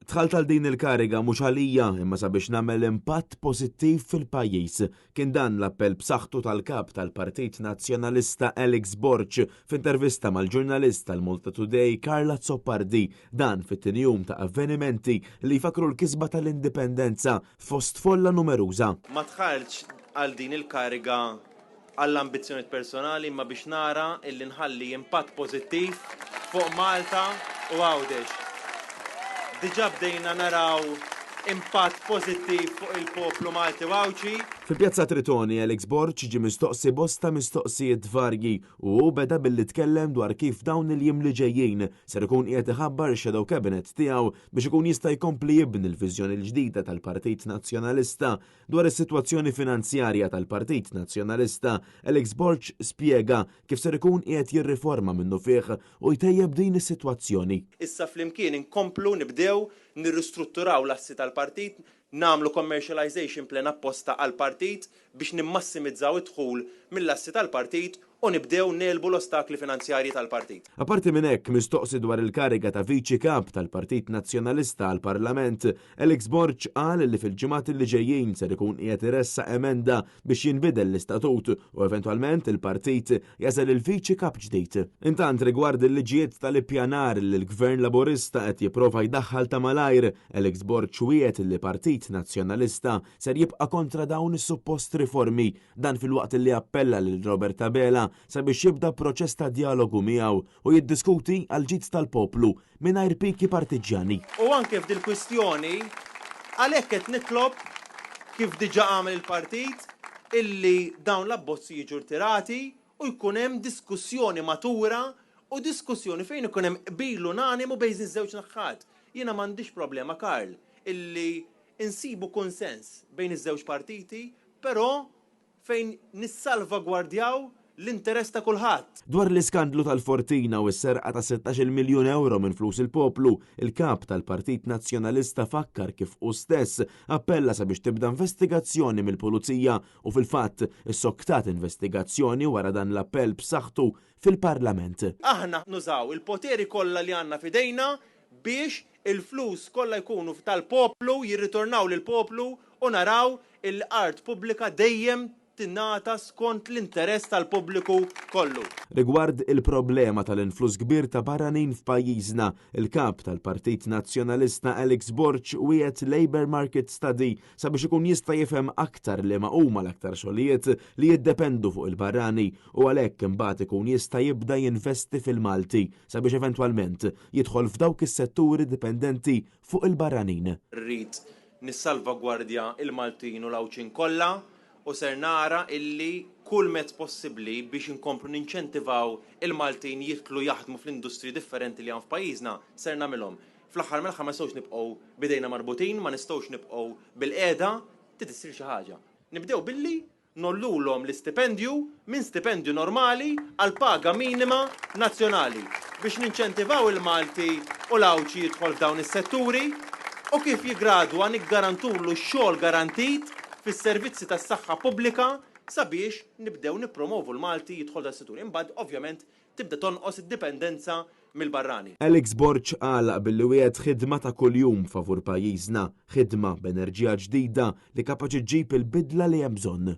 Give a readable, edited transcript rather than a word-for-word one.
Dħalt għal din il-kariga mhux għalija imma sabiex nagħmel impatt pożittiv fil-pajjiż. Kien dan l-appell b'saħħtu tal-Kap tal-Partit Nazzjonalista Alex Borg f'intervista mal-ġurnalist tal-Malta Today Karl Azzopardi, dan fit-tieni jum ta' avvenimenti li jfakkru l-kisba tal-Indipendenza fost folla numeruża. Ma dħaltx għal din il-kariga għall-ambizzjonijiet personali imma biex nara illi nħalli impatt pożittiv fuq Malta u Għawdex. Diġà bdejna naraw impatt pożittiv fuq il-poplu Malti u Għawdxi. Fi Pjazza Tritoni, Alex Borg ġie mistoqsi bosta mistoqsijiet varji u hu beda billi tkellem dwar kif f'dawn il-jiem li ġejjin ser ikun qiegħed iħabbar ix-shadow cabinet tiegħu biex ikun jista' jkompli jibni l-viżjoni l-ġdida tal-Partit Nazzjonalista Dwar is-sitwazzjoni finanzjarja tal-Partit Nazzjonalista, Alex Borg spjega kif ser ikun qiegħed jirriforma minnufih u jtejjeb din is-sitwazzjoni. Issa flimkien inkomplu nibdew nirristrutturaw l-assi tal-partit, nagħmlu commercialisation plan apposta għall-partit biex nimmassimizzaw id-dħul mill-assi tal-partit u nibdew negħlbu l-ostakli finanzjarji tal-partit. Apparti minn hekk, mistoqsi dwar il-kariga ta' Viċi Kap tal-Partit Nazzjonalista għall-Parlament, Alex Borg qal li fil-ġimgħat li ġejjin ser ikun qiegħed iressaq emenda biex jinbidel l-istatut u eventwalment il-partit jagħżel il-Viċi Kap ġdid. Intant rigward il-liġijiet tal-ippjanar li l-Gvern Laburista qed jipprova jdaħħal ta' malajr, Alex Borg wiegħed li Partit Nazzjonalista ser jibqa' kontra dawn is-suppost riformi. Dan filwaqt li appella lil Robert Abela sabiex jibda proċess ta' djalogu miegħu u jiddiskuti għall-ġid tal-poplu mingħajr piki partiġġjani. U anke f'dil-kwistjoni, għalhekk qed nitlob, kif diġà għamel il-partit, illi dawn l-abbozzi jiġu rtirati u jkun hemm diskussjoni matura u diskussjoni fejn ikun hemm qbil unanimu bejn iż-żewġ naħħat. Jiena m'għandix problema, Karl, illi insibu kunsens bejn iż-żewġ partiti, però fejn nissalvagwardjaw l-interess ta' kulħadd. Dwar l-iskandlu tal-Fortina u s-serqa ta' 16-il miljun ewro minn flus il-poplu, il-Kap tal-Partit Nazzjonalista fakkar kif hu stess appella sabiex tibda investigazzjoni mill-Pulizija u fil-fatt issoktat investigazzjoni wara dan l-appell b'saħħtu fil-Parlament. Aħna nużaw il-poteri kollha li għandna f'idejna biex il-flus kollha jkunu tal-poplu, jirritornaw lill-poplu u naraw illi art pubblika dejjem tingħata skont l-interess tal-pubbliku kollu. Rigward il-problema tal-influss kbir ta' barranin f'pajjiżna, il-Kap tal-Partit Nazzjonalista Alex Borg wiegħed Labour Market Study sabiex ikun jista' jifhem aktar liema huma l-aktar xogħlijiet li jiddependu fuq il-barrani u għalhekk imbagħad ikun jista' jibda jinvesti fil-Malti sabiex eventwalment jidħol f'dawk is-setturi dipendenti fuq il-barranin. Rrid nissalvagwardja l-Maltin u l-Għawdxin kollha u ser nara illi kull mezz possibbli biex inkomplu ninċentivaw il-Maltin jidħlu jaħdmu fl-industriji differenti li hawn f'pajjiżna ser nagħmilhom. Fl-aħħar mill-aħħar ma nistgħux nibqgħu b'idejna marbutin, ma nistgħux nibqgħu bilqiegħda, trid issir xi ħaġa. Nibdew billi Ngħollulhom l-istipendju minn stipendju normali għal paga minima nazzjonali biex ninċentivaw il-Malti u l-Għawdxi jidħol f'dawn is-setturi u kif jiggradwa niggarantulu xogħol garantit fis-servizzi tas-saħħa pubblika sabiex nibdew nippromovu l-Malti jidħol f'dan is-setturi. Imbagħad ovvjament tibda tonqos id-dipendenza mill-barrani. Alex Borg għalaq billi wiegħed ħidma ta' kuljum favur pajjiżna, ħidma b'enerġija ġdida li kapaċi ġġib il-bidla li hemm bżonn.